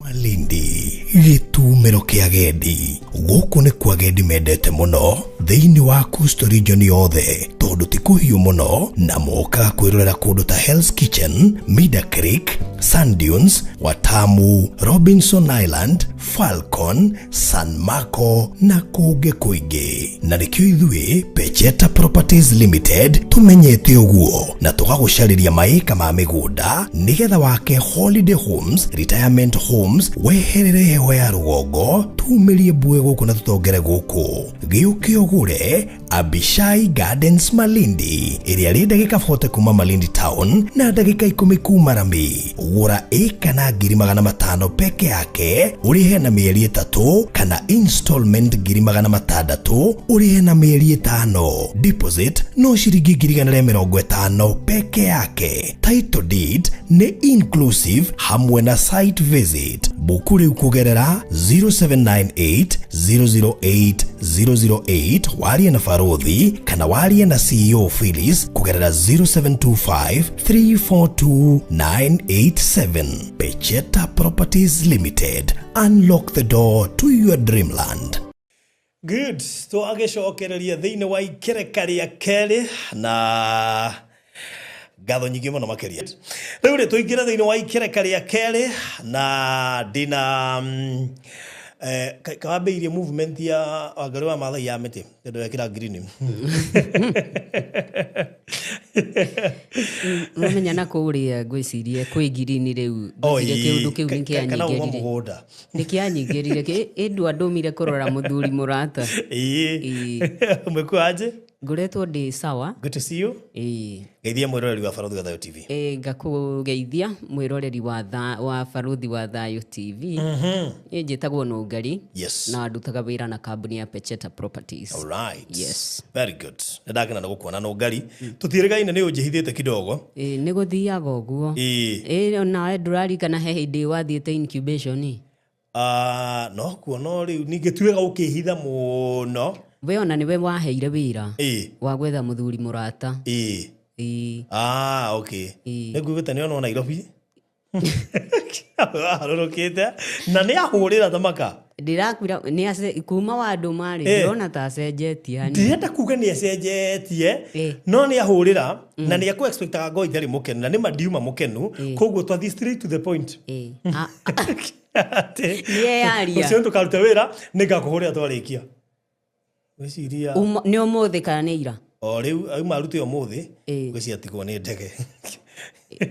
Malindi gĩtumĩro kĩa agendi. Gũkũ nĩkuo agendi mendete mũno thĩinĩ wa Coastal Region yothe tondũ ti kũhiũ mũno na mokaga kwĩrorera kũndũ ta Hell's Kitchen, Mida Creek, Sand Dunes, Watamu, Robinson Island, Falcon, San Marco na kũngĩ kũingĩ. Na nĩkĩo ithuĩ Pecheta Properties Limited tũmenyete ũguo na tũgagũcarĩria maĩka ma mĩgũnda nĩgetha wake holiday homes, retirement homes, weherere heho ya rũgongo, tumĩrie mbuĩ gũkũ na tũtongere gũkũ. Gĩũke ũgũre Abishai Gardens Malindi ĩrĩa rĩ ndagĩka 40 kuma Malindi Town na ndagĩka 10 kuma Rami. Gũra ĩka na 500,000 peke yake ũrĩhe na mĩeri 3 kana installment 600,000 ũrĩhe na mĩeri 5. Deposit no ciringi 150,000 peke yake. Title deed nĩ inclusive hamwe na site visit. Buku rĩu kũgerera 0798 008 008 warie na Barothi kana warie na CEO Phyllis kũgerera 0725 342 987. Pecheta Properties Limited. Unlock the door to your dreamland. Good. Twagĩcokereria thĩinĩ wa ikereka rĩa kerĩ na ngatho nyingĩ mũno makĩria. Rĩu rĩ tũingĩre thĩinĩ wa ikereka rĩa kerĩ na ndĩna kawambĩirie movement ya Wangari wa Maathai ya mĩtĩ tondũ wekĩra green. Wamenya na kũrĩa ngwĩciria kwĩ ngirini rĩu ngwĩciria kĩũndũ kĩu nĩ Kana uma kĩanyingĩrire. mũgũnda. Nĩ kĩanyingĩrire ĩndũ andũmire kũrora mũthuri mũrata. Ĩĩ. Umekuwa aje? Ngoretwo ndĩ sawa. Good to see you. Ĩĩ. Geithia mwĩroreri wa Barothi wa Thayũ TV. Ĩĩ, ngakũgeithia mwĩroreri wa wa Barothi wa Thayũ TV. Niĩ njĩtagwo Nũngari. Yes. Na ndutaga wĩra na kambuni ya Pecheta Properties. All right. Yes. Very good. Nĩ ndakena nĩ gũkuona Nũngari. Tũtiĩrĩgaine nĩ ũnjĩhithĩte kidogo. Ĩĩ, nĩ gũthiaga ũguo. Ĩĩ. Ĩĩ, nawe ndũrarikana he hĩndĩ wathiĩte incubation? No kuona rĩu ningĩ ti wega gũkĩhitha mũno. We ona nĩwe waheire wĩra Ĩĩ. wa gwetha mũthuri mũrata. Ĩĩ. Ĩĩ. Okay. Ĩĩ. Nĩ nguĩte nĩ onwo Nairobi. Arũrũkĩte na nĩ ahũrĩra thamaka. Ndĩrakwĩra nĩ kuma wandũma rĩ, ndĩrona ta acenjetie hanini. Ndirenda kuga nĩ acenjetie, Ĩĩ. no nĩ ahũrĩra na nĩ ekũ expectaga ngorwo itarĩ mũkenu na nĩ ma ndiuma mũkenu, koguo twathiĩ straight to the point. Ĩĩ. Atĩ, Nĩ eyaria. Ũcio ndũkarute wĩra nĩ ngakũhũrĩra twarĩkia. Ngwĩciria Nĩ ũmũthĩ kana nĩ ira? O rĩu auma arute ũmũthĩ, Ĩĩ. ngwĩciria atigwo nĩ ndege.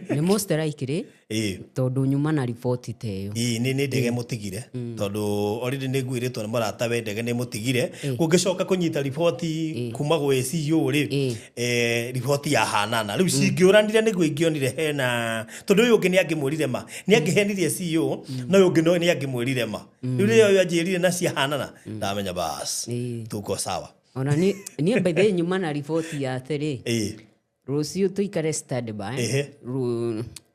Nĩ most likely Ĩĩ. tondũ nyuma na riboti ta ĩyo. Ĩĩ, nĩ ndege mũtigire tondũ already nĩ nguĩrĩtwo nĩ mũrata we ndege nĩ mũtigire. Kũngĩcoka kũnyita riboti kuma gwĩ CEO rĩ, Ĩĩ. Riboti yahanana. Rĩu cingĩũranire nĩguo ingĩonire hena tondũ ũyũ ũngĩ nĩ angĩmwĩrire ma. Nĩ angĩhenirie CEO na ũyũ ũngĩ nĩ angĩmwĩrire ma. Rĩu rĩrĩa ũyũ anjĩrire na ciahanana ndamenya bas Ĩĩ. tuko sawa. Ona niĩ by the way nyuma na riboti ya atĩrĩ, Ĩĩ. rũciũ tũikare standby. Ehe.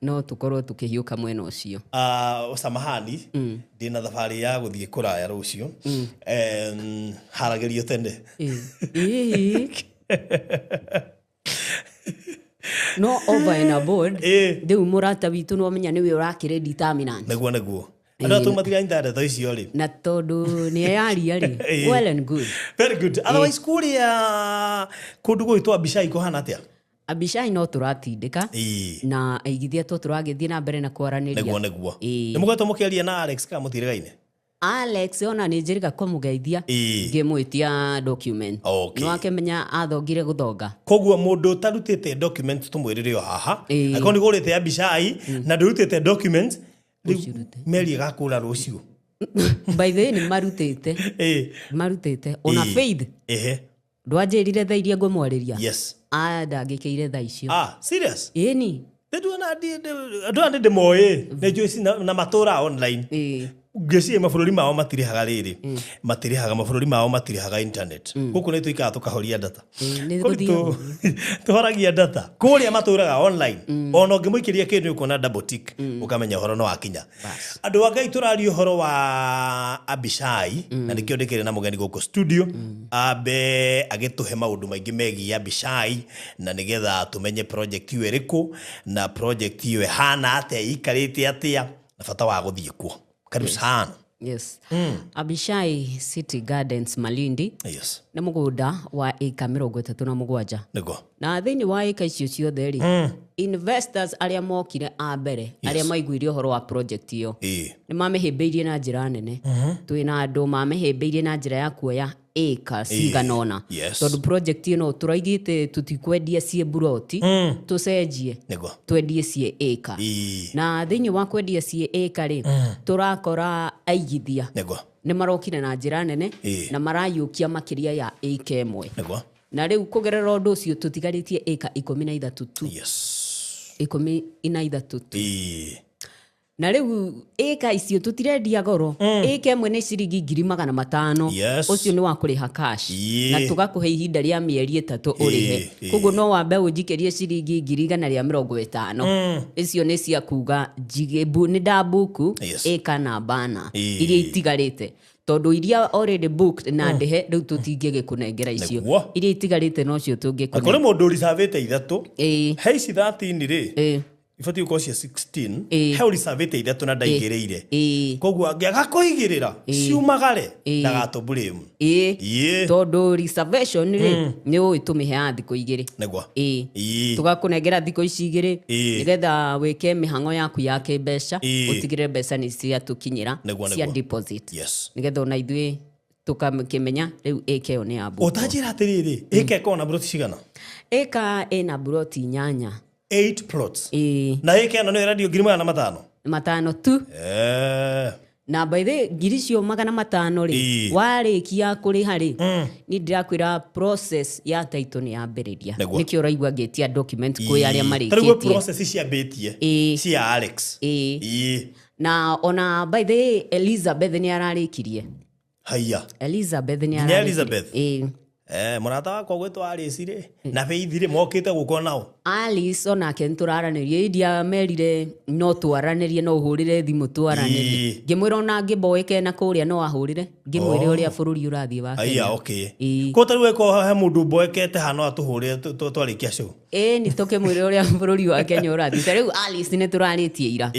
No tũkorwo tũkĩhiũka mwena ũcio. Samahani, ndĩna thabarĩ ya gũthiĩ kũraya rũciũ. Haragĩrio tene. Ĩĩ. No over and above, Ĩĩ. rĩu mũrata witũ no amenya nĩwe ũrakĩrĩ determinant. Nĩguo nĩguo. Andũ atũ matiranyita ndeto icio rĩ. Na tondũ nĩ eyaria rĩ, Ĩĩ. well and good. Very good. Otherwise kũrĩa kũndũ gwĩtwo Abishai kũhana atĩa? Abishai no tũratindĩka. Ĩĩ. Na aigithia to tũragĩthiĩ na mbere na kwaranĩria. Nĩguo nĩguo. Ĩĩ. Nĩ mũkoretwo mũkĩaria na Alex kana mũtirĩgaine? Alex ona nĩ njĩrĩga kũmũgeithia Ĩĩ. ngĩmwĩtia document. Okay. No akĩmenya athongire gũthonga. Koguo mũndũ ũtarutĩte document tũmwĩrĩre o haha. Ĩĩ. Angĩkorwo nĩ ũgũrĩte Abishai na ndũrutĩte document, rĩu Ũcirute. meri ĩgakũra rũciũ. By the way nĩ marutĩte. Ĩĩ. Marutĩte. Ona Ĩĩ. Faith. Ehe. Ndwanjĩrire thaa iria ngũmwarĩria? Yes. Andangĩkĩire thaa icio. Serious? Ĩni. Nĩ nduona andũ aya nĩ ndĩmoĩ. Nĩ njũĩ na matũra online. Ĩĩ. Ngĩciria mabũrũri mao matirĩhaga rĩrĩ, matirĩhaga, mabũrũri mao matirĩhaga internet. Gũkũ nĩ tũikaraga tũkahoria data. Nĩ Kũu gũthiaga. Tũhoragia data kũrĩa matũraga online. Ona ũngĩmũikĩria kĩndũ, ũkuona double tick, ũkamenya ũhoro no wakinya. Andũ a Ngai, tũraria ũhoro wa Abishai, na nĩkĩo ndĩkĩrĩ na mũgeni gũkũ studio, ambe agĩtũhe maũndũ maingĩ megiĩ Abishai, na nĩgetha tũmenye project ĩyo ĩrĩkũ, na project ĩyo ĩhana atĩa, ĩikarĩte atĩa, na bata wa gũthiĩ kuo. Karibu sana. Yes. Abishai City Gardens Malindi nĩ mũgũnda wa ĩka 37. Na thĩinĩ wa ĩka icio ciothe rĩ, investors arĩa mokire a mbere, arĩa maiguire ũhoro wa project ĩyo, nĩ mamĩhĩmbĩirie na njĩra nene. Twĩna andũ mamĩhĩmbĩirie na njĩra ya kuoya ĩka cigana ũna, tondũ project ĩno tũraigĩte tũtikwendia ciĩ buroti, tũcenjie twendie ciĩ ĩka. Na thĩinĩ wa kwendia ciĩ ĩka rĩ, tũrakora aigithia nĩ marokire na njĩra nene na marayũkia makĩria ya ĩka 1. Na rĩu kũgerera ũndũ ũcio tũtigarĩtie ĩka 13 tu. 13 tu. Na rĩu ĩka icio tũtirendia goro. Ĩka 1 nĩ ciringi 500,000. Ũcio nĩ wa kũrĩha cash, na tũgakũhe ihinda rĩa mĩeri 3 ũrĩhe. Koguo no wambe ũnjikĩrie ciringi 150,000. Icio nĩ cia kuga nĩ ndabuku ĩka namba na iria itigarĩte, tondũ iria already booked na ndĩhe rĩu tũtingĩgĩkũnengera icio. Iria itigarĩte nocio Na kũrĩ tũngĩkũnengera. Mũndũ ũricavĩte 3 he ici 13 rĩ, ibatiĩ gũkorwo cia 16. He ũricavĩte 3 na ndaigĩrĩire. Koguo angĩaga kũigĩrĩra ciumagare, ndagatũmburĩmu. Tondũ reservation rĩ, nĩ ũĩ tũmĩheaga thikũ 2. Tũgakũnengera thikũ ici 2, nĩgetha wĩke mĩhang'o yaku ya kĩmbeca, ũtigĩrĩre mbeca nĩ ciatũkinyĩra cia deposit, nĩgetha ona ithuĩ tũkakĩmenya rĩu ĩka ĩyo nĩ ya book. Ũtanjĩra atĩrĩrĩ, ĩka ĩkorwo na buroti cigana? Ĩka ĩna buroti 8. 8 plots. Na ĩka ĩno nĩyo ĩrendio 500,000? 500 tu. Na by the way, ngiri icio 500 rĩ, warĩkia kũrĩha rĩ, niĩ ndĩrakwĩra process ya title nĩ yambĩrĩria. Nĩkĩo ũraigua ngĩtia document kwĩ arĩa Ta rĩu marĩkĩtie. Process ciambĩtie cia Alex. Na ona by the way, Elizabeth nĩ ararĩkirie. Haiya. Elizabeth nĩ Nginya ararĩkirie. Elizabeth? Mũrata wakwa gwĩtwo Alice rĩ, na Faith rĩ, mokĩte gũka nao. Alice onake nĩ tũraranĩria, india merire no twaranĩrie, no ũhũrĩre thimũ twaranĩrie. Ngĩmwĩra ona ngĩmboĩke na kũrĩa no ahũrĩre, ngĩmwĩre ũrĩa bũrũri ũrathiĩ wa Haiya. Kenya. Ko ta rĩu eko he mũndũ mboekete haha no atũhũrĩre twarĩkia show? Ĩĩ, nĩ tũkĩmwĩre ũrĩa bũrũri wa Kenya ũrathiĩ. Ta rĩu Alice nĩ tũrarĩtie ira.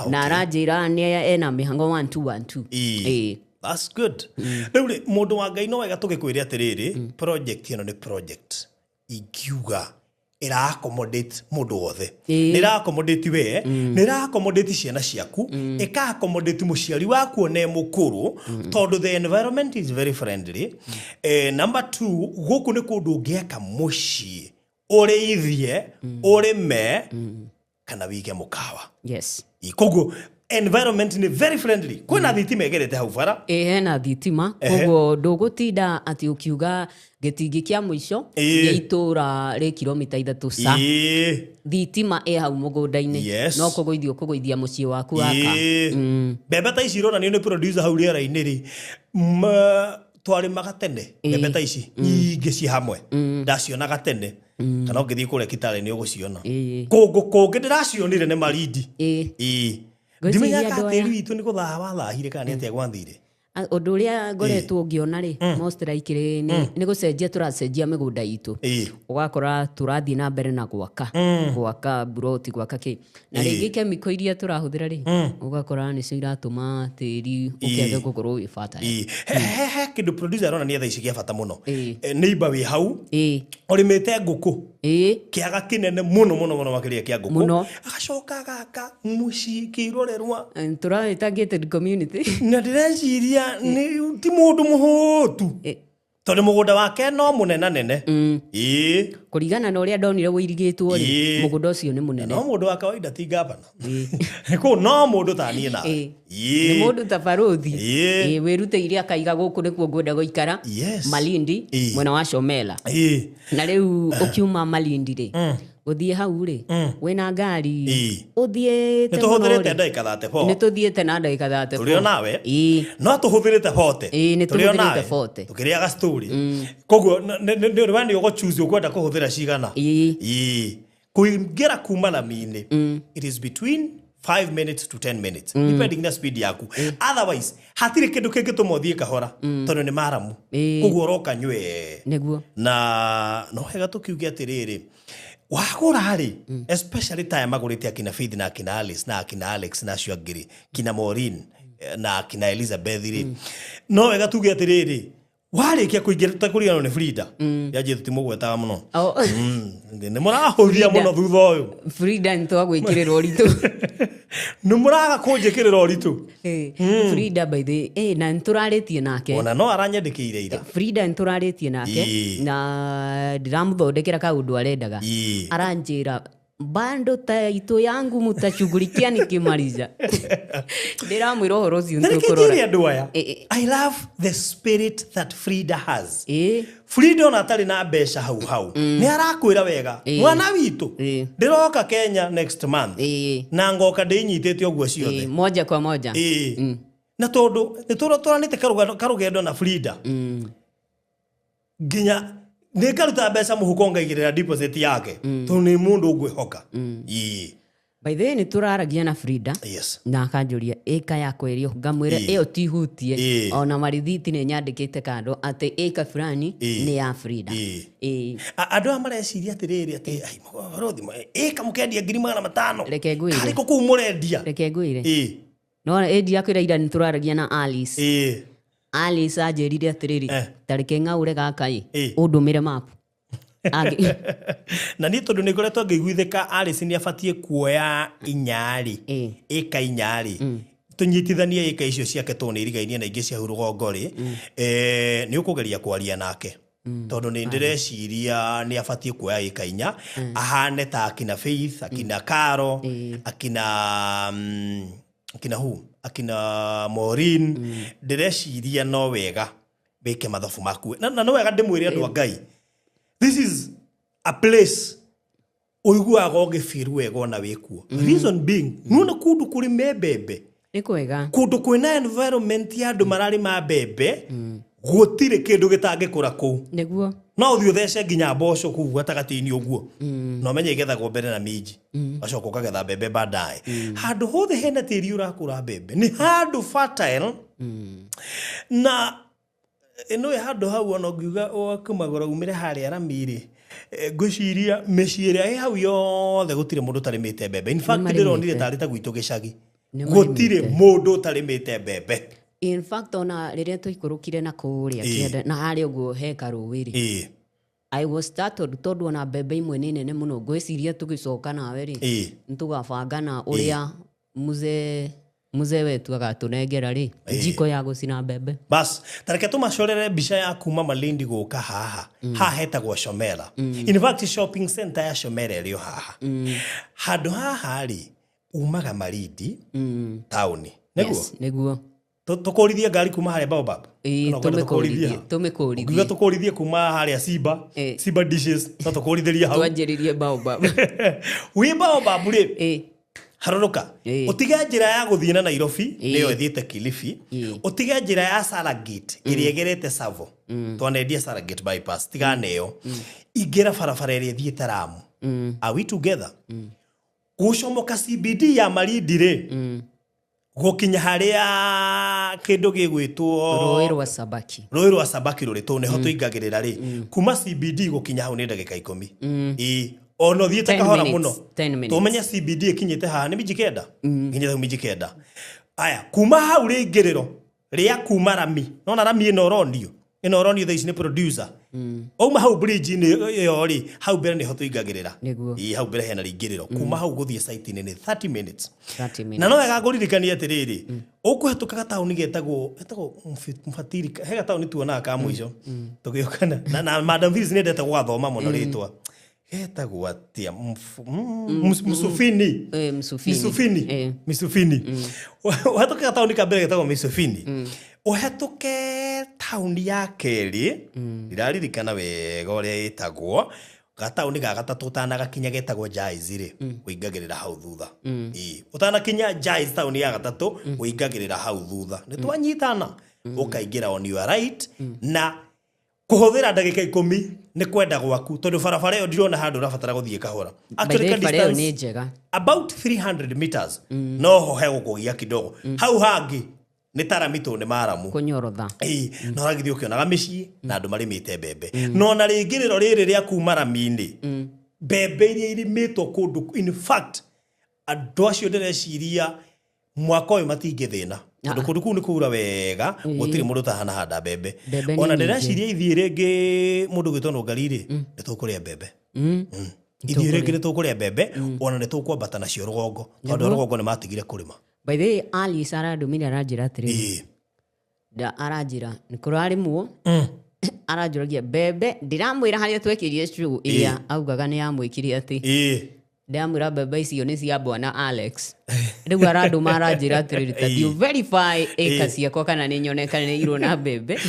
Na aranjĩra nĩ ena mĩhang'o 1 2 1 2. That's good. Rĩu rĩ, mũndũ wa Ngai, no wega tũgĩkwĩre atĩrĩrĩ, project ĩno nĩ project ingiuga ĩra accommodate mũndũ wothe. Nĩ ĩra accommodate we, nĩ ĩra accommodate ciana ciaku, ĩka accommodate mũciari waku one mũkũrũ, tondũ the environment is very friendly. Number two, gũkũ nĩ kũndũ ũngĩaka mũciĩ, ũrĩithie, ũrĩme, kana wige mũkawa. Koguo environment nĩ very friendly. Kwĩna thitima ĩgerete hau bara. Ĩ, hena thitima, koguo ndũgũtinda atĩ ũkiuga gĩtingĩ kĩa mũico gĩa itũra rĩ kilomita 3 ca. Thitima ĩ hau mũgũnda-inĩ. No kũgũithia ũkũgũithia mũciĩ waku waka. Mbembe ta ici ironanio nĩ producer hau rĩera-inĩ rĩ, twarĩmaga tene mbembe ta ici nyingĩ ciĩ hamwe, ndacionaga tene, kana ũngĩthiĩ kũrĩa Kitale nĩ ũgũciona. Kũngũ kũngĩ ndĩracionire nĩ Malindi. Ngwĩciria Ndimenyaga andũ aya tĩri witũ nĩ gũthaha wathahire kana nĩ atĩa gwathire. Ũndũ ũrĩa ngoretwo ngĩona rĩ, most likely nĩ gũcenjia tũracenjia mĩgũnda itũ. Ũgakora tũrathiĩ na mbere na gwaka buroti, gwaka kĩ, na rĩngĩ chemical iria tũrahũthĩra rĩ, ũgakora nĩcio iratũma tĩri ũkĩage gũkorwo wĩ fertile. He kĩndũ producer aronania thaa ici gĩa bata mũno. Neighbor wĩ hau ũrĩmĩte ngũkũ, kĩaga kĩnene mũno mũno mũno makĩria kĩa ngũkũ. Mũno. Agacoka agaka mũciĩ kĩrorerwa. Tũrawĩta gated community. Na ndĩreciria nĩ ti mũndũ mũhũtu, tondũ mũgũnda wake no mũnenanene. Kũringana na ũrĩa ndonire wũirigĩtwo rĩ, mũgũnda ũcio nĩ mũnene. No mũndũ wa kawaida, ti gavana kũu, no mũndũ ta niĩ nawe. Nĩ mũndũ ta barothi. Wĩrutĩire akaiga gũkũ nĩkuo ngwenda gũikara. Malindi, mwena wa Shomela. Na rĩu ũkiuma Malindi rĩ, Gũthiĩ hau rĩ, wĩna ngari, ũthiĩte Nĩ tũhũthĩrĩte ndagĩka 34. Nĩ tũthiĩte na ndagĩka 34. Tũrĩ o nawe. No tũhũthĩrĩte 40. Nĩ Tũrĩ o tũhũthĩrĩte nawe. 40. Tũkĩrĩaga story. Koguo nĩ we nĩ ũgũ choose ũkwenda kũhũthĩra cigana. Kũingĩra kuma rami-inĩ, it is between 5 minutes to 10 minutes, depending na speed yaku. Otherwise hatirĩ kĩndũ kĩngĩtũma ũthiĩ kahora, tondũ nĩ maramu. Koguo ũroka nywe. Nĩguo. Na no wega tũkiuge atĩrĩrĩ, wagũra rĩ, especially ta aya magũrĩte akina Faith na akina Alice na akina Alex na acio angĩ rĩ, kina Maureen na akina Elizabeth rĩ, no wega tuge atĩrĩrĩ, warĩkia kũingĩra tũtekũriganĩrwo nĩ Frida. Yanjie tũtimũgwetaga mũno. Nĩ mũrahũthia mũno thutha ũyũ. Frida nĩ twagwĩkĩrĩra ũritũ. Nĩ mũraga kũnjĩkĩrĩra ũritũ. Frida by the way, na nĩ tũrarĩtie nake. Ona no aranyandĩkĩire ira. Frida nĩ tũrarĩtie nake na ndĩramũthondekera kaũndũ arendaga. Aranjĩra bando ta itu yangu mutashughulikia nikimaliza. Ndiramwira ũhoro ũcio Na reke nĩtũkũrora. njĩre andũ aya, I love the spirit that Frida has. Frida ona atarĩ na mbeca hau hau, nĩ arakwĩra wega, mwana witũ, ndĩroka Kenya next month. Na ngoka ndĩnyitĩte ũguo ciothe. Moja kwa moja. Na tondũ nĩ tũratwaranĩte karũgendo na Frida. Nginya nĩ ngaruta mbeca mũhuko ngaigĩrĩra deposit yake. Tondũ nĩ mũndũ ngwĩhoka. By the way, nĩ tũraragia na Frida. Na akanjũria ĩka yakwa ĩrĩ o, ngamwĩra ĩyo tihutie. Ona marithiti nĩ nyandĩkĩte kando atĩ ĩka fulani nĩ ya Frida. Andũ aya mareciria atĩrĩrĩ atĩ, ai, mũrothi, ĩka mũkendia ngiri magana matano. Reke ngwĩre. Karĩ kũ kũu mũrendia? Reke ngwĩre. No, ĩndi yakwĩra ira nĩ tũraragia na Alice. Alice anjĩrire atĩrĩrĩ, ta reke ng'aũre gaka ĩ, ũndũmĩre map. Na niĩ tondũ nĩ ngoretwo ngĩiguithĩka Alice nĩ abatiĩ kuoya inyarĩ, ĩka inyarĩ. Tũnyitithanie ĩka icio ciake tondũ nĩ irigainie na ingĩ cia hau rũgongo rĩ, nĩ ũkũgeria kwaria nake. Tondũ nĩ ndĩreciria nĩ abatiĩ kuoya ĩka inya, ahane ta akina Faith, akina Caro, akina who? Akina Maureen. Ndĩreciria no wega wĩke mathabu maku. Na no wega ndĩmwĩre andũ a Ngai, this is a place ũiguaga ũgĩfeel wega ona wĩ kuo. Reason being, nĩwona kũndũ kũrĩ me mbembe. Nĩ kwega. Kũndũ kwĩna environment ya andũ mararĩma mbembe, gũtirĩ kĩndũ gĩtangĩkũra kũu. Nĩguo. No ũthiĩ ũthece nginya mboco kũu gatagatĩ-inĩ ũguo. Na ũmenye igethagwo mbere na minji. Ũgacoka ũkagetha mbembe baadaye. Handũ hothe hena tĩri ũrakũra mbembe. Nĩ handũ fertile. Na ĩno ĩ handũ hau ona ũngiuga ũkumagũra umĩre harĩa rami-rĩ, ngwĩciria mĩciĩ ĩrĩa ĩ hau yothe gũtirĩ mũndũ ũtarĩmĩte mbembe. In fact, Nĩmarĩmĩte. ndĩronire tarĩ ta gwitũ gĩcagi. Nĩmarĩmĩte. Gũtirĩ mũndũ ũtarĩmĩte mbembe. In fact, ona rĩrĩa tũikũrũkire na kũrĩa kĩanda, na harĩa ũguo he karũĩ rĩ. I was startled tondũ ona mbembe imwe nĩ nene mũno. Ngwĩciria tũgĩcoka nawe rĩ, nĩtũgabanga na ũrĩa mzee wetu agatũnengera rĩ, njiko ya gũcina mbembe. Bas, ta reke tũmacorere mbica ya kuma Malindi gũka haha. Haha hetagwo Shomela. In fact, shopping center ya Shomela ĩrĩ o haha. Handũ haha rĩ, umaga Malindi, taũni. Nĩguo? Yes, nĩguo. Tũkũrithie ngari kuma harĩa Baobab? Kana ũkwenda tũkũrithie? Tũmĩkũrithie. Ũngiuga tũkũrithie kuma harĩa Simba, Simba dishes, no tũkũrithĩrie hau. Twanjĩrĩrie Baobab. Wĩ Baobab rĩ, harũrũka. Ũtige njĩra ya gũthiĩ na Nairobi, nĩyo ĩthiĩte Kilifi. Ũtige njĩra ya Saragate, ĩrĩa ĩgerete Tsavo. Twanendia Saragate bypass, tiga nĩyo. Ingĩra barabara ĩrĩa ĩthiĩte Lamu. Are we together? Gũcomoka CBD ya Malindi rĩ, gũkinya harĩa kĩndũ gĩgwĩtwo Rũĩ rwa Sabaki. Rũĩ rwa Sabaki rũrĩ tondũ nĩho tũingagĩrĩra rĩ. Kuma CBD gũkinya hau nĩ ndagĩka ikũmi. Ona ũthiĩte Ten kahora minutes, mũno. 10 minutes. Tũmenye CBD ĩkinyĩte haha nĩ minji kenda? Nginyĩte hau minji kenda. Aya, kuma hau rĩingĩrĩro rĩa kuma rami. Nona rami ĩno ũronio. Ĩno ũronio thaa ici nĩ producer. Wauma hau bridge-inĩ ĩyo rĩ, hau mbere nĩho tũingagĩrĩra. Nĩguo. Ĩĩ, hau mbere hena rĩingĩrĩro. Kuma hau gũthiĩ site-inĩ nĩ 30 minutes. 30 minutes. Na no wega ngũririkanie atĩrĩrĩ, ũkũhetũka gataũni getagwo Mfatiri, he gataũni tuonaga ka mũico. Tũgĩũka na Madam Phyllis nĩendete gũgathoma mũno rĩtwa. Getagwo atĩa? Msufini. Msufini. Msufini. Msufini. Ũhetũke gataũni ka mbere getagwo Msufini. Ũhetũke taũni ya kerĩ, ndiraririkana wega ũrĩa ĩtagwo. Gataũni ga gatatũ ũtanagakinya getagwo Jais rĩ, ũingagĩrĩra hau thutha. Ĩĩ, ũtanakinya Jais taũni ya gatatũ, ũingagĩrĩra hau thutha. Nĩ twanyitana, ũkaingĩra on your right, na kũhũthĩra ndagĩka 10 nĩ kwenda gwaku, tondũ barabara ĩyo ndirona handũ ũrabatara gũthiĩ kahora. By the Actually, way, ka bara ĩyo distance nĩ njega. About 300 meters noho hegũkũgia kidogo, hau hangĩ nĩ taramitũ, nĩ maramu. Kũnyorotha. Ĩĩ, na ũragĩthiĩ ũkĩonaga mĩciĩ na andũ marĩmĩte mbembe, no na rĩngĩrĩro rĩrĩ rĩa kuma rami-inĩ, mbembe iria irĩmĩtwo kũndũ, in fact andũ acio ndĩreciria mwaka ũyũ matingĩthĩna, tondũ kũndũ kũu nĩ kũura wega, gũtirĩ mũndũ ũtahana handa mbembe. Mbembe nĩ Ona nyingĩ. ndĩreciria ithiĩ rĩngĩ, mũndũ gwĩtwo nũngari rĩ, nĩ tũkũrĩa mbembe. Ithiĩ rĩngĩ nĩ tũkũrĩa mbembe, ona nĩ tũkwambata nacio rũgongo, tondũ a rũgongo nĩ matigire kũrĩma. By the way, Alice arandũmire, aranjĩra atĩrĩrĩ, nda aranjĩra nĩ kũrarĩmwo, aranjũragia mbembe. Ndĩramwĩra harĩa twekĩrie show ĩrĩa augaga nĩ yamwĩkire atĩ ndĩramwĩra mbembe icio nĩ cia bwana Alex. Rĩu arandũma, aranjĩra atĩrĩrĩ, ta thiĩ verify ĩka ciakwa kana nĩ nyonekanĩirwo na mbembe.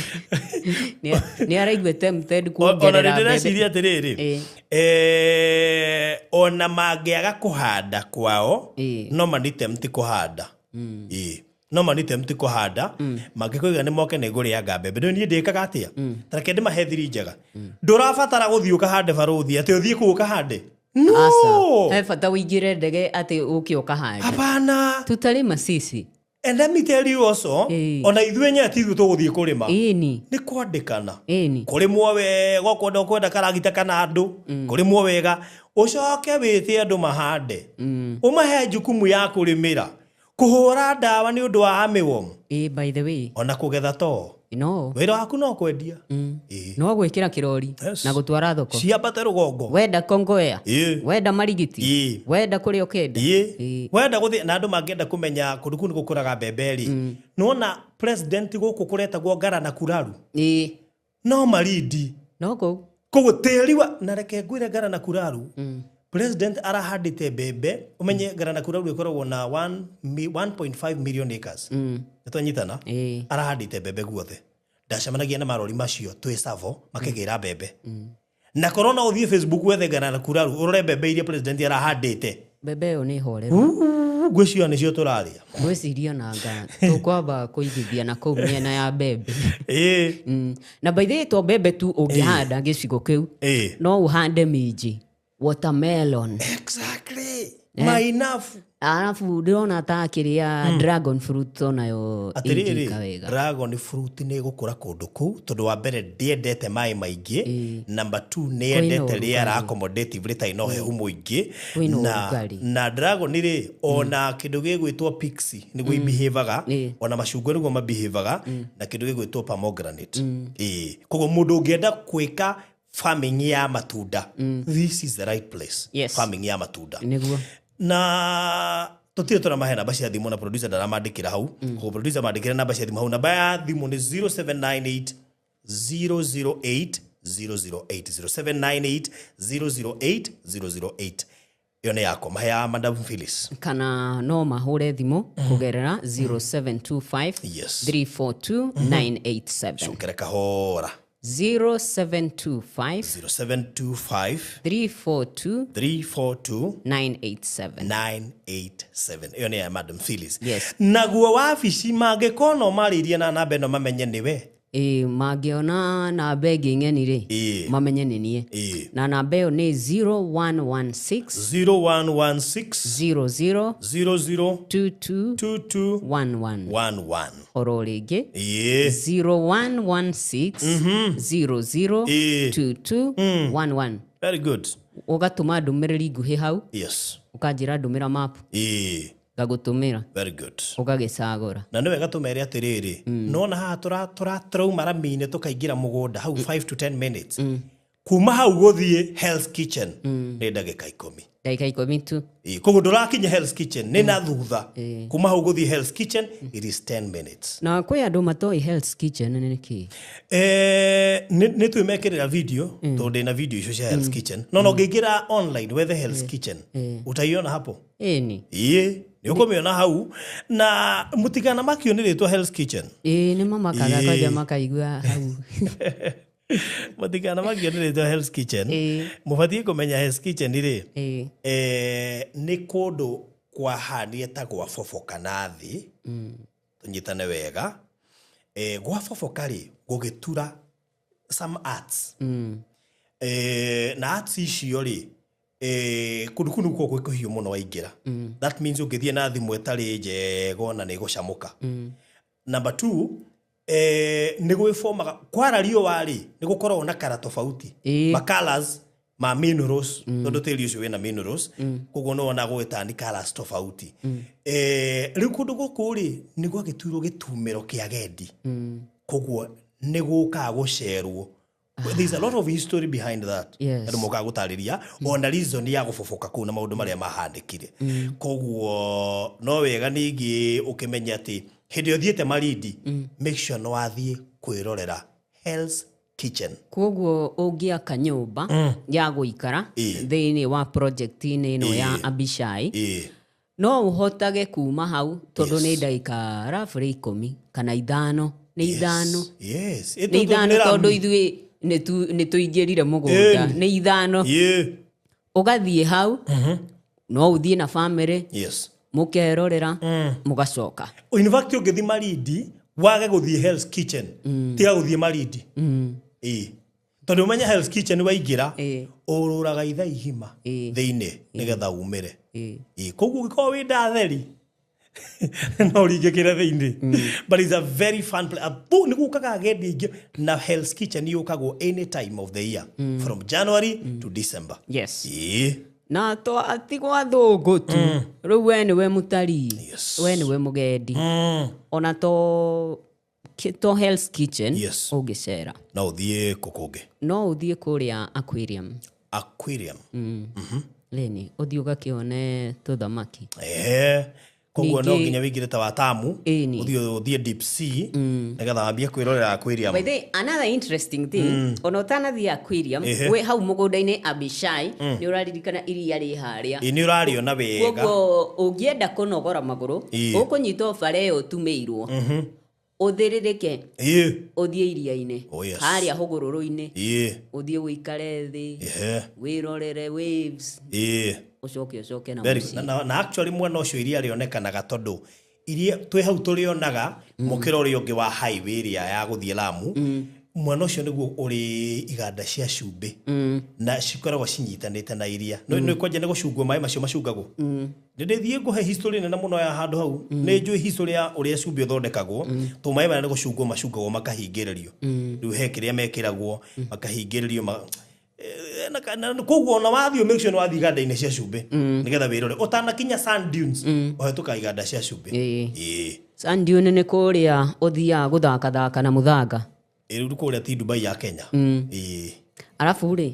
Nĩ araigua tempted Ona nĩ kuongerera mbembe. ndĩreciria atĩrĩrĩ, ona mangĩaga kũhanda kwao, no manitemti kũhanda. Ĩĩ, no manitemti kũhanda, mangĩkoiga nĩ moke nĩ ngũrĩanga mbembe. Rĩu niĩ ndĩkaga atĩa? Ta reke ndĩmahe thiri njega. Ndũrabatara gũthiĩ ũkahande barũthi, atĩ ũthiĩ kũu ũkahande, no. Aca, he bata ũingĩre ndege atĩ ũke ũkahande? Hapana. Tutarĩma sisi. And let me tell you also, ona ithuĩ enyewe ti ithuĩ tũgũthiĩ kũrĩma. Nĩ kwandĩkana. Kũrĩmwo wega, ũkwenda ũkwenda karagita kana andũ, kũrĩmwo wega, ũcoke wĩte andũ mahande, ũmahe jukumu ya kũrĩmĩra, kũhũra ndawa nĩ ũndũ wa armyworm, Ĩĩ, by the way, ona kũgetha to no wĩra waku no kwendia. Ĩĩ. No gwĩkĩra kĩrori na gũtwara thoko. Ciambate rũgongo. Wenda Kongowea, wenda Marigiti, wenda kũrĩa ũkenda. Wenda gũthiĩ na andũ mangĩenda kũmenya kũndũ kũu nĩ gũkũraga mbembe rĩ, nĩwona president gũkũ kũretagwo Ngara na Kuraru, no Malindi. No kũu. Koguo tĩri wa, na reke ngwĩre, Ngara na Kuraru president arahandĩte mbembe. Ũmenye Ngara na Kuraru ĩkoragwo na 1.5 million acres. Nĩ twanyitana? Ĩĩ. Arahandĩte mbembe guothe. Ndacemanagia na marori macio twĩ Savo makĩgĩra mbembe, na korwo no ũthiĩ Facebook wethe Ngara na Kuraru, ũrore mbembe iria president arahandĩte. Mbembe ĩyo nĩ horeru. Ngwĩciria nĩcio tũrarĩa. Ngwĩciria nanga tũkwamba kũigithia na kũu mĩena ya mbembe. Na by the way, to mbembe tu ũngĩhanda gĩcigo kĩu, no ũhande minji, watermelon. Exactly, mainabu. Arabu ndĩrona ta kĩrĩa dragon fruit onayo Atĩrĩrĩ, ĩngĩka wega. Dragon fruit nĩ ĩgũkũra kũndũ kũu, tondũ wa mbere ndĩendete maĩ maingĩ, number two nĩ Kwĩna yendete ũrugarĩ. rĩera accommodative rĩtarĩ na ũhehu mũingĩ. Kwĩna Na, ũrugarĩ. na dragon rĩ, ona kĩndũ gĩgwĩtwo pixie nĩguo ibehavaga, ona macungwa nĩguo mabehavaga, na kĩndũ gĩgwĩtwo pomegranate. Ĩĩ, koguo mũndũ ũngĩenda gwĩka farming ya matunda, this is the right place. Farming ya matunda. Nĩguo. Na tũtirĩ tũramahe namba cia thimũ, na producer ndaramandĩkĩra hau. Koguo producer mandĩkĩre namba cia thimũ hau. Namba ya thimũ nĩ 0798 008 008, 0798 008 008. Ĩyo nĩ yakwa, mahe ya Madam Phyllis. Kana no mahũre thimũ kũgerera 0725 342 987. Cokere kahora. 0725 0725 342 342 987. 987. Ĩyo nĩ ya Madam Phyllis. Naguo wabici mangĩkorwo no marĩirie na namba ĩno mamenye nĩwe. Ĩ, mangĩona namba ĩngĩ ng'eni rĩ, mamenye nĩ niĩ. Na namba ĩyo nĩ 0116 0116 00 00 22 22 11. 11. Oro rĩngĩ, 0116 00 22 11. Very good. Ũgatũma ndũmĩrĩri nguhĩ hau, ũkanjĩra ndũmĩra map, ngagũtũmĩra, Very good. Ũgagĩcagũra. Na nĩ wega tũmere atĩrĩrĩ, nona haha tũrauma rami-inĩ tũkaingĩra mũgũnda hau 5 to 10 minutes, kuma hau gũthiĩ Hell's Kitchen nĩ ndagĩka 10. Ndagĩka 10 tu. Ĩĩ, koguo ndũrakinya Hell's Kitchen, nĩ na thutha. Kuma hau gũthiĩ Hell's Kitchen it is 10 minutes. Na kwĩ andũ matoĩ Hell's Kitchen nĩ kĩĩ. Nĩ twĩmekĩrĩra video, tondũ ndĩna video icio cia Hell's Kitchen, no ũngĩingĩra online wethe Hell's Kitchen, utaiona hapo. Ĩni. Ĩĩ, nĩ ũkũmĩona hau, na mũtikanamakio nĩ rĩtwa Hell's Kitchen. Ĩĩ, nĩ mamakaga kwanja makaigua hau. Matikana makĩonĩrĩtwo Hell's Kitchen. Mũbatiĩ kũmenya Hell's Kitchen rĩ, nĩ kũndũ kwahanire ta gwaboboka na thĩ. Tũnyitane wega. Gwaboboka rĩ, gũgĩtura some arts. Na arts icio rĩ, kũndũ kũu nĩkuo gwĩ kũhiũ mũno waingĩra. That means ũngĩthiĩ na thimũ ĩtarĩ njega ona nĩ ĩgũcamũka. Number two, nĩ gwĩbomaga kwara riũa rĩ, nĩ gũkoragwo na kara tofauti, ma colours ma minerals, tondũ tĩri ũcio wĩna minerals, koguo nĩ wona gũgĩtani colours tofauti. Rĩu kũndũ gũkũ rĩ, nĩ gwagĩtuirwo gĩtumĩro kĩa agendi, koguo nĩ gũkaga gũcerwo. There's a lot of history behind that. Andũ mokaga gũtarĩria ona reason ya gũboboka kũu na maũndũ marĩa mahandĩkire. Koguo no wega ningĩ ũkĩmenye atĩ hĩndĩ ĩrĩa ũthiĩte Malindi, make sure nĩ wathiĩ kwĩrorera Hell's Kitchen. Koguo ũngĩaka nyũmba ya gũikara thĩinĩ wa project-inĩ ĩno ya Abishai, no ũhotage kuma hau, tondũ nĩ ndagĩka roughly 15 nĩ 5. Nĩ 5, tondũ ithuĩ nĩ tũingĩrire mũgũnda. Nĩ 5. Ũgathiĩ hau, no ũthiĩ na family, mũkerorera, mũgacoka. In fact, ũngĩthiĩ Malindi wage gũthiĩ Hell's Kitchen, tiga gũthiĩ Malindi. Tondũ ũmenye Hell's Kitchen waingĩra, ũrũraga ithaa igima thĩinĩ nĩgetha umĩre. Koguo ũngĩkorwo wĩ ndatheri no ũringĩkĩre thĩinĩ. But it's a very fun place. Nĩ gũkaga agendi aingĩ, na Hell's Kitchen yũkagwo any time of the year, from January to December. Na twatigwo athũngũ tu, rĩu we nĩwe mũtarii, we nĩwe mũgendi, ona to Hell's Kitchen ũngĩcera, No ũthiĩ kũ kũngĩ? No ũthiĩ kũrĩa aquarium. Aquarium. Leni ũthiĩ ũgakĩone tũthamaki. Ehe, koguo no nginya wĩingĩre ta watamu, ũthiĩ deep sea nĩgetha wambie kwĩrorera aquarium. By the way, another interesting thing, ona ũtanathiĩ aquarium, wĩ hau mũgũnda-inĩ Abishai, nĩ ũraririkana iria rĩ harĩa? Ĩ, nĩ ũrarĩona wega. Koguo ũngĩenda kũnogora magũrũ, ũkũnyita o bara ĩyo ũtumĩirwo, ũthĩrĩrĩke, ũthiĩ iria-inĩ, harĩa hũgũrũrũ-inĩ, ũthiĩ ũikare thĩ, wĩrorere waves, ũcoke na mũciĩ. Na actually mwena ũcio iria rĩonekanaga, tondũ iria twĩ hau tũrĩonaga mũkĩra ũrĩa ũngĩ wa highway ĩrĩa ya gũthiĩ Lamu. Mwena ũcio nĩguo ũrĩ iganda cia cumbĩ, na cikoragwo cinyitanĩte na iria. Nĩ kwanja nĩ gũcungwo maĩ macio macungagwo. Nĩ ndĩthiĩ ngũhe history nene mũno ya handũ hau. Nĩ njũĩ history ya ũrĩa cumbĩ ũthondekagwo, tondũ maĩ maya nĩ gũcungwo macungagwo makahingĩrĩrio. Rĩu he kĩrĩa mekĩragwo makahingĩrĩrio koguo ona wathiĩ, make sure nĩ wathiĩ iganda-inĩ cia cumbĩ nĩgetha wĩrore ũtanakinya sand dunes, ũhetũka iganda cia cumbĩ. Sand dune nĩ kũrĩa ũthiaga gũthakathaka na mũthanga. Ĩ, rĩu kũrĩa ti Dubai ya Kenya. Arabu rĩ,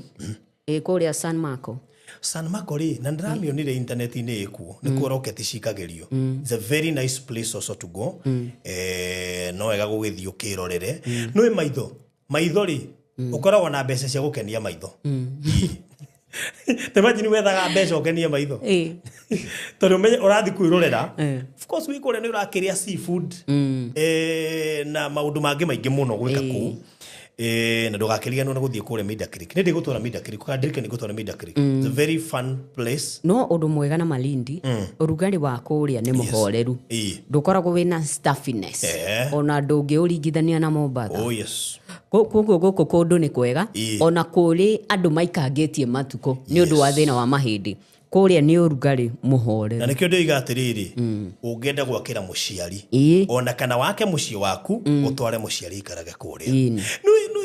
kũrĩa San Marco. San Marco rĩ, na ndĩramĩonire internet-inĩ ĩkuo, nĩkuo rocket cikagĩrio. It's a very nice place also to go. No wega gũgĩthiĩ ũkĩrorere. Nĩũĩ maitho rĩ, ũkoragwo na mbeca cia gũkenia maitho. Ta imagine wethaga mbeca ũkenie maitho, tondũ ũmenye ũrathiĩ kwĩrorera. Of course wĩ kũrĩa nĩ ũrakĩrĩa seafood, na maũndũ mangĩ maingĩ mũno gwĩka kũu. Na ndũgakĩriganĩrwo na gũthiĩ kũrĩa Mida Creek. Nĩ ndĩgũtwara Mida Creek, kana ndirikane ngũtwara Mida Creek. It's a very fun place. No ũndũ mwega na Malindi, ũrugarĩ wa kũrĩa nĩ mũhoreru. Ndũkoragwo wĩna stuffiness, ona ndũngĩũringithania na Mombatha. Koguo gũkũ kũndũ nĩ kwega. Ona kũrĩ andũ maikangĩtie matukũ nĩ ũndũ wa thĩna wa mahĩndĩ, kũrĩa nĩ ũrugarĩ mũhoreru. Na nĩkĩo ndĩoiga atĩrĩrĩ, ũngĩenda gwakĩra mũciari, ona kana wake mũciĩ waku, ũtware mũciari aikarage kũrĩa. Nĩ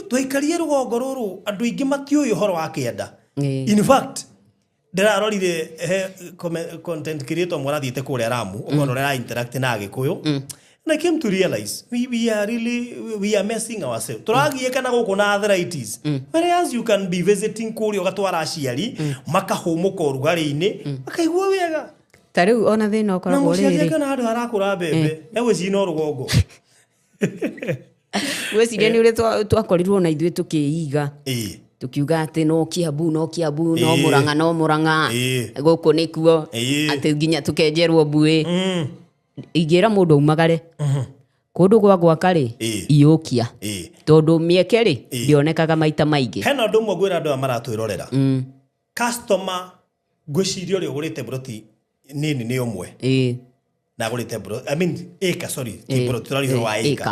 twaikarie rũgongo rũrũ, andũ aingĩ matiũĩ ũhoro wa kĩanda. In fact, ndĩrarorire he content creator ũmwe ũrathiĩte kũrĩa Lamu, ũkona ũrĩa ara interact na Agĩkũyũ, and I came to realize we are really, we are messing ourselves. Tũragiĩka na gũkũ na arthritis, whereas you can be visiting kũrĩa, ũgatwara aciari makahũmũka ũrugarĩ-inĩ, makaigua wega. Ta rĩu ona thĩna Na ũkoragwo mũciari rĩrĩ, akĩona handũ harakũra mbembe egwĩciria no rũgongo. Gwĩciria nĩ ũrĩa twakorirwo na ithuĩ tũkĩiga, tukiuga atĩ no Kiambu, no Kiambu, no Murang'a, no Murang'a, gũkũ nĩkuo, atĩ nginya tũkenjerwo mbuĩ. Ingĩra mũndũ aumagare. Kũndũ gwa gwaka rĩ, iyũkia, tondũ mĩeke rĩ ndĩonekaga maita maingĩ. Hena ũndũ ũmwe ngwĩra andũ aya maratwĩrorera, customer ngwĩciria ũrĩa ũgũrĩte mburoti nini nĩ ũmwe na agũrĩte mburoti, I mean acre, sorry, ti mburoti, tũraria ũhoro wa acre.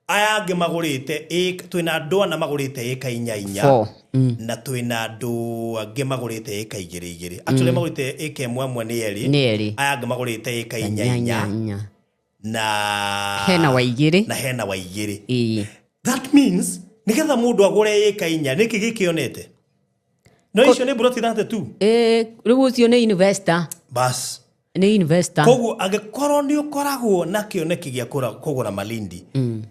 Aya angĩ magũrĩte acre, twĩna andũ ana magũrĩte acre inya inya. Four. Na twĩna andũ angĩ magũrĩte acre igĩrĩ igĩrĩ. Actually magũrĩte acre ĩmwe ĩmwe nĩ erĩ. Nĩ erĩ. Aya angĩ magũrĩte acre inya inya inya. Inya. Na hena wa igĩrĩ. Na hena wa igĩrĩ. That means nĩgetha mũndũ agũre ĩka inya nĩkĩ gĩkĩonete? No icio nĩ mburoti 32. Rĩu ũcio nĩ investor. Bas. Nĩ investor. Koguo angĩkorwo nĩ ũkoragwo na kĩoneki gĩa kũgũra Malindi,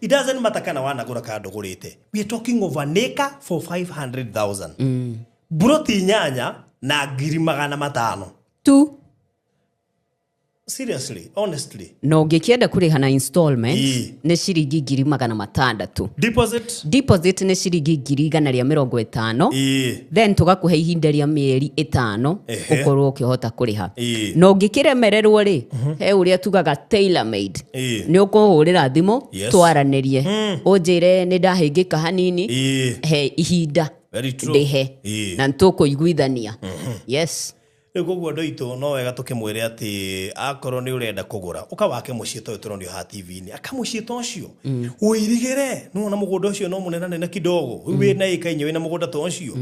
it doesn't matter kana wanagũra kana ndũgũrĩte. We are talking of an acre for 500,000. Mburoti inyanya na 500,000. Tu. Seriously, honestly. Na ũngĩkĩenda kũrĩha na installment nĩ ciringi 600,000. Deposit? Deposit nĩ ciringi 150,000. Then tũgakũhe ihinda rĩa mĩeri 5 ũkorwo ũkĩhota kũrĩha. Na ũngĩkĩremererwo rĩ, he ũrĩa tugaga tailor made. Nĩ ũkũhũrĩra thimũ, twaranĩrie. Ũnjĩre nĩ ndahĩngĩka hanini, he ihinda ndĩhe. Na nĩtũkũiguithania. Yes. Rĩu koguo andũ aitũ no wega tũkĩmwĩre atĩ akorwo nĩ ũrenda kũgũra ũka wake mũciĩ ta ũyũ tũronio haha TV-inĩ, aka mũciĩ ta ũcio ũirigĩre, nĩwona mũgũnda ũcio no mũnenanene kidogo, rĩu wĩna ĩka inya wĩna mũgũnda ta ũcio,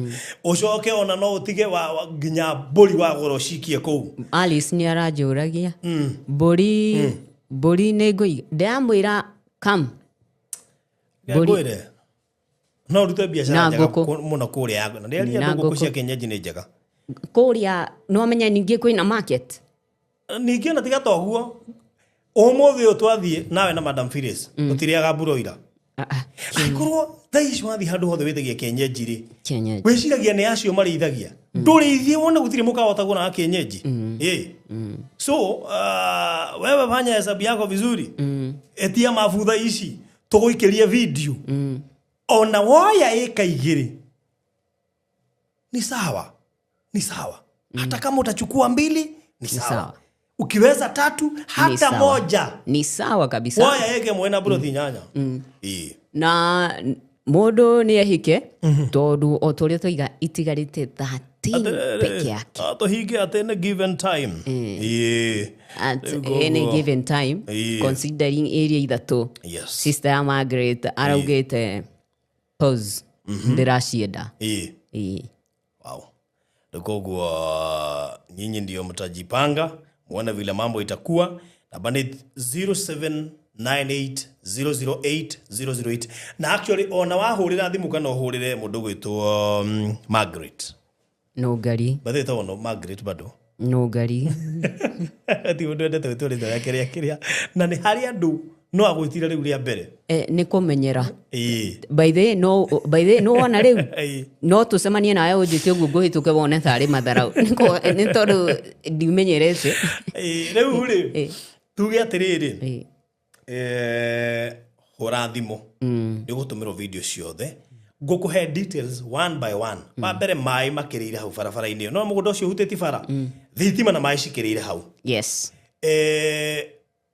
ũcoke ona no ũtige nginya mbũri wagũra ũcikie kũu. Alice nĩ aranjũragia mbũri, mbũri nĩ ngũiga, ndĩramwĩra come. Ngwĩre no ũrute biacara Na njega ngũkũ. mũno kũrĩa yaku, na ndĩraria Na ngũkũ ngũkũ. cia kienyeji nĩ njega. Kũrĩa no amenya ningĩ kwĩna market. Ningĩ ona tiga toguo, ũmũthĩ ũyũ twathiĩ nawe na Madam Phyllis, tũtirĩaga mburoira. Angĩkorwo thaa ici wathiĩ handũ hothe wĩtagia kienyeji rĩ, Kienyeji. wĩciragia nĩ acio marĩithagia. Ndũrĩithie wone gũtirĩ mũkawa ũtagũraga kienyeji. So, wewe fanya hesabu yako vizuri. Etia mabutha ici tũgũikĩrie video. Ona woya ĩka igĩrĩ ni sawa, ni sawa. Hata kama utachukua 2 ni sawa. Sawa. Ukiweza 3 hata Sawa. 1 Ni sawa kabisa. Woya ĩka ĩmwe na mburoti 8. Na mũndũ nĩ ehike tondũ o ta ũrĩa twaiga itigarĩte 13 peke yake. Tũhinge at any given time. At Rĩu any koguo. given time, considering area ithatũ. Sister ya Margaret araugĩte pause ndĩracienda. Wow. Rĩu koguo nyinyi ndio mtajipanga muone vile mambo itakuwa. Namba ni 0798008008. Na actually ona wahũrĩra thimũ kana ũhũrĩre mũndũ ũgwĩtwo Margaret. No ngari. Bathĩ ĩtagwo no Margaret bado. No ngari. Ti mũndũ wendete gwĩtwo rĩtwa rĩake rĩa kĩrĩa. Na nĩ harĩ andũ no agwĩtire rĩu rĩa mbere. Nĩ kũmenyera. By the way, no, by the way, no wona rĩu. No tũcemanie nawe ũnjĩte ũguo ngũhĩtũke wone tarĩ matharau. Nĩ tondũ ndimenyerete. Rĩu rĩ, tuge atĩrĩrĩ. Hũra thimũ. Nĩ ũgũtũmĩrwo video ciothe. Ngũkũhe details one by one. Wa mbere maĩ makĩrĩire hau barabara-inĩ ĩyo. No mũgũnda ũcio ũhutĩtie bara. Thitima na maĩ cikĩrĩire hau.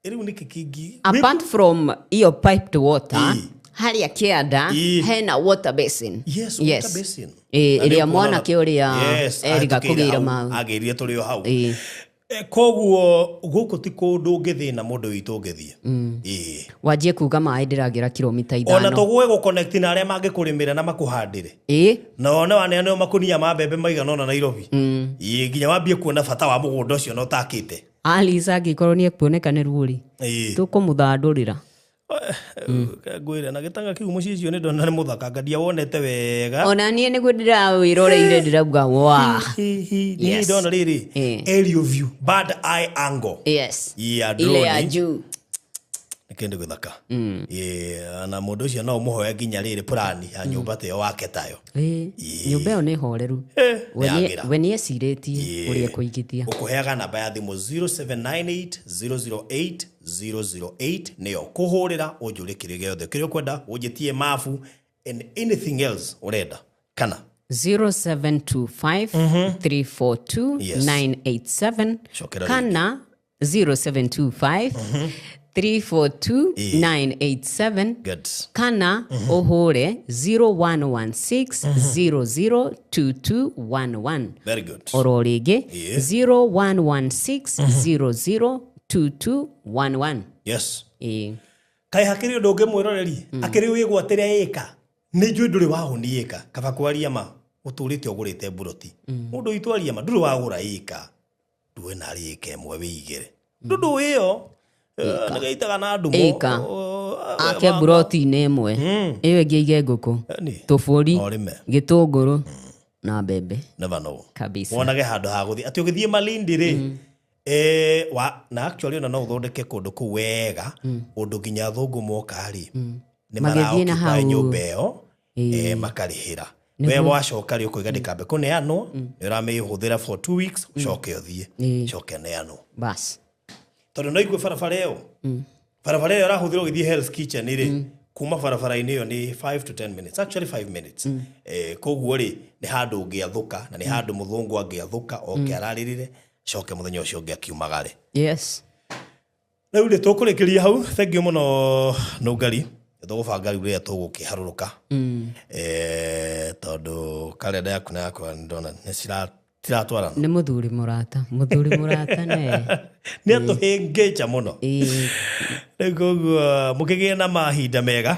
Rĩu nĩkĩ kĩngĩ? Apart from iyo piped water, harĩa kĩanda, hena water basin. Yes, water basin. Na Ĩrĩa nĩ ũkuona mwanake ũrĩa Yes, eriga ahĩtũkĩire kũgĩra hau, mau. agĩrire tũrĩ o hau. Koguo gũkũ ti kũndũ ũngĩthĩna mũndũ witũ ũngĩthiĩ. Wanjie kuga maĩ ndĩragĩra kilomita Ona ithano. tũgũe gũconnect na arĩa mangĩkũrĩmĩra na makũhandĩre. Na one waneanĩrwo makunia ma mbembe maigana ũna Nairobi. Nginya wambie kuona bata wa mũgũnda ũcio na ũtakĩte. Alice angĩkorwo nĩ ekuoneka nĩ ruo-rĩ, tũkũmũthandũrĩra. Ngwĩre na gĩtanga kĩu mũciĩ ũcio nĩ ndona nĩ mũthaka, ngadia wonete wega. Ona niĩ nĩguo ndĩrawĩroreire ndĩrauga wa. Niĩ Yes. ndona rĩrĩ, aerial view, bird eye angle. Yes. Ya Ile ya drone. juu. Nĩ kĩndũ gĩthaka. Na mũndũ ũcio no ũmũhoe nginya rĩrĩ plan ya nyũmba ta ĩyo wake tayo. Nyũmba ĩyo nĩ horeru. Nĩ yagĩra. We nĩ ecirĩtie ũrĩa ekũigithia. Ũkũheaga namba ya thimũ 0798 008 008 nĩyo kũhũrĩra ũnjũrie kĩrĩa gĩothe kĩrĩa ũkwenda, ũnjĩtie mabu and anything else ũrenda. Kana 0725 342 Yes. 987 Cokera rĩngĩ. kana 0725 342 Ĩĩ. 987 Good. kana ũhũre 0116 002211. Very good. Oro rĩngĩ, Ĩĩ. 0116 002211. Yes. Ĩĩ. Kaĩ hakĩrĩ ũndũ ũngĩ, mwĩroreri, akĩrĩ wĩgwatĩre ĩka? Nĩ njũĩ ndũrĩ wahũni ĩka. Kaba kwaria ma, ũtũrĩte ũgũrĩte mburoti. Mũndũ witũ, aria ma, ndũrĩ wagũra ĩka. Ndũĩ narĩ ĩka ĩmwe wĩigĩre ndũndũ ĩyo nĩgeitaga na ndumo. Ĩka. Ake mburoti-inĩ ĩmwe, ĩyo ĩngĩ aige ngũkũ, tũbũri, Ũrĩme. gĩtũngũrũ na mbembe. Never know. Kabisa. Wonage handũ ha gũthiĩ atĩ ũgĩthiĩ Malindi rĩ, wa, na actually ona no ũthondeke kũndũ kũu wega ũndũ nginya athũngũ moka rĩ, nĩ Magĩthiĩ na maraoccupy hau. nyũmba ĩyo, makarĩhĩra. We wacoka rĩ, ũkoiga ndĩkambe kũneanwo, nĩ ũramĩhũthĩra for 2 weeks, ũcoke ũthiĩ, coke neanwo. Bas. Tondũ no igue barabara ĩyo, barabara ĩyo ĩrahũthĩrwo ũgĩthiĩ Hell's Kitchen rĩ, kuma barabara-inĩ ĩyo nĩ 5 to 10 minutes, actually 5 minutes. Koguo rĩ, nĩ handũ ũngĩathũka na nĩ handũ mũthũngũ angĩathũka oke ararĩrĩre, coke mũthenya ũcio ũngĩ akiumagare. Rĩu rĩ, tũkũrĩkĩria hau. Thank you mũno, Nũngari. Tũgũbanga rĩu rĩrĩa tũgũkĩharũrũka, tondũ karenda yaku na yakwa ndona nĩ tiratwarana. Nĩ mũthuri mũrata, mũthuri mũrata ne. Nĩ atũhĩngĩca mũno. Rĩu koguo mũkĩgĩe na mahinda mega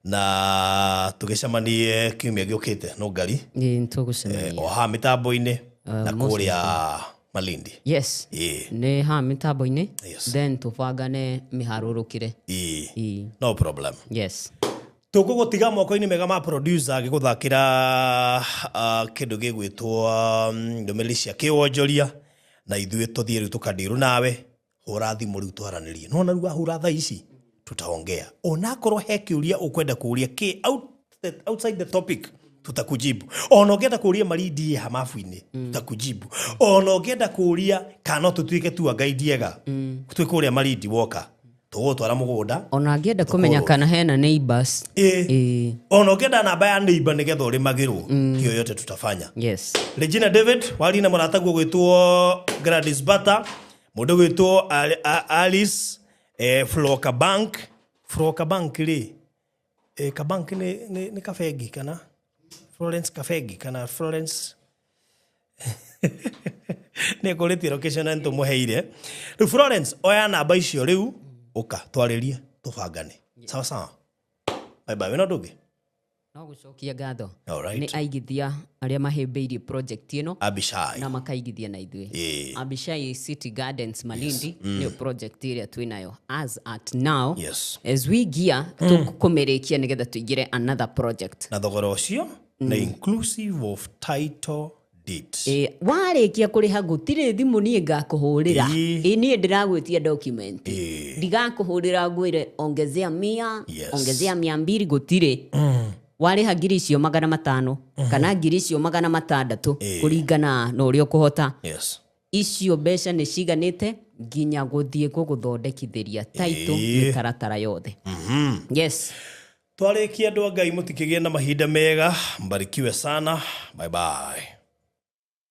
na tũgĩcemanie kiumia gĩũkĩte, Nũngari. Ĩĩ, nĩtũgũcemania. O haha mĩtambo-inĩ na kũrĩa Malindi. Yes. Nĩ haha mĩtambo-inĩ. Then tũbangane mĩharũrũkĩre. Ĩĩ. No problem. Yes. Tũkũgũtiga moko-inĩ mega ma producer agĩgũthakĩra kĩndũ gĩgwĩtwo ndũmĩrĩri cia kĩwonjoria, na ithuĩ tũthiĩ rĩu tũkandirũ nawe. Hũra thimũ rĩu twaranĩrie. Nona rĩu wahũra thaa ici tutaongea, onakorwo he kĩũria ũkwenda kũũria kĩ outside the topic, tutakujibu. Ona ũngĩenda kũũria Malindi ĩ hamabu-inĩ, tutakujibu. Ona ũngĩenda kũũria kana no tũtuĩke tour guide ega twĩ kũrĩa Malindi, woka tũgũgũtwara mũgũnda. Ona angĩenda kũmenya kana hena neighbors. Ĩĩ. Ona ũngĩenda namba ya neighbor nĩgetha ũrĩmagĩrwo, hiyo yote tutafanya. Regina David wari na mũrataguo gwĩtwo Gladys Bata, mũndũ gwĩtwo Alice Floka Bank. Floka Bank rĩ, kabank nĩ kabengi kana Florence kabengi kana Florence nĩ kũrĩtie location na nĩtũmũheire. Rĩu Florence, oya namba icio rĩu, ũka twarĩrie, tũbangane. Sawa sawa, bye bye. Wĩna ũndũ ũngĩ? No gũcokia ngatho Alright. nĩ aigithia arĩa mahĩmbĩirie project ĩno Abishai na makaigithia na ithuĩ. Abishai City Gardens Malindi nĩyo project ĩrĩa twĩnayo as at now, as we gear tũkũmĩrĩkia nĩgetha tũingĩre another project. Na thogora ũcio nĩ inclusive of title deed. Ĩ, warĩkia kũrĩha gũtirĩ thimũ niĩ ngakũhũrĩra. Ĩ, niĩ ndĩragwĩtia document, ndigakũhũrĩra ngwĩre ongezea 100, ongezea 200, gũtirĩ. Warĩha ngiri icio 500 kana ngiri icio 600, kũringana na ũrĩa ũkũhota, icio mbeca nĩ ciganĩte nginya gũthiĩ gũgũthondekithĩria title, mĩtaratara yothe. Yes. Twarĩkia, andũ a Ngai, mũtikĩgĩe na mahinda mega, mbarikiwe sana, bye bye.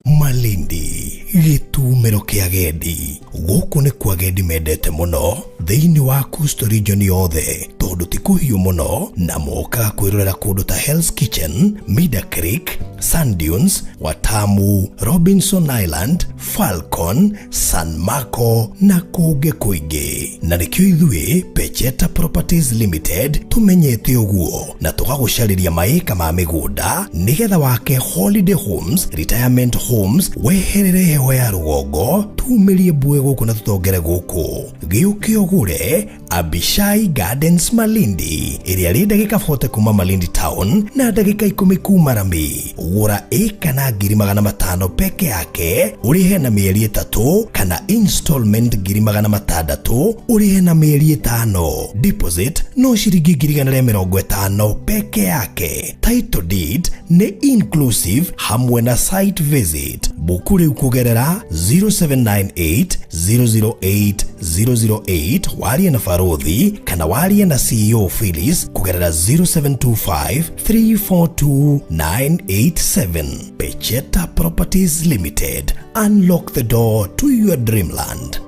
Malindi, gĩtumĩro kĩa agendi. Gũkũ nĩ kwa agendi mendete mũno thĩinĩ wa Coastal region yothe, tondũ ti kũhiũ mũno na mokaga kwĩrorera kũndũ ta Hell's Kitchen, Mida Creek, Sand Dunes, Watamu, Robinson Island, Falcon, San Marco na kũngĩ kũingĩ. Na nĩkĩo ithuĩ Pecheta Properties Limited tũmenyete ũguo na tũgagũcarĩria maĩka ma mĩgũnda nĩgetha wake holiday homes, retirement homes, weherere heho ya rũgongo, tumĩrie mbue gũkũ na tũtongere gũkũ. Gĩũke ũgũre Abishai Gardens Malindi, ĩrĩa rĩ ndagĩka 40 kuma Malindi town na ndagĩka 10 kuma Rami. Gũra ĩka na ngiri 500 peke yake, ũrĩhe na mĩeri 3, kana installment ngiri 600, ũrĩhe na mĩeri 5. Deposit no ciringi ngiri 150 peke yake. Title deed nĩ inclusive hamwe na site visit. Buku rĩu kũgerera 0798 008 008, warie na Farodhi, kana warie na CEO Phyllis kũgerera 0725 342 987. Pecheta Properties Limited. Unlock the door to your dreamland.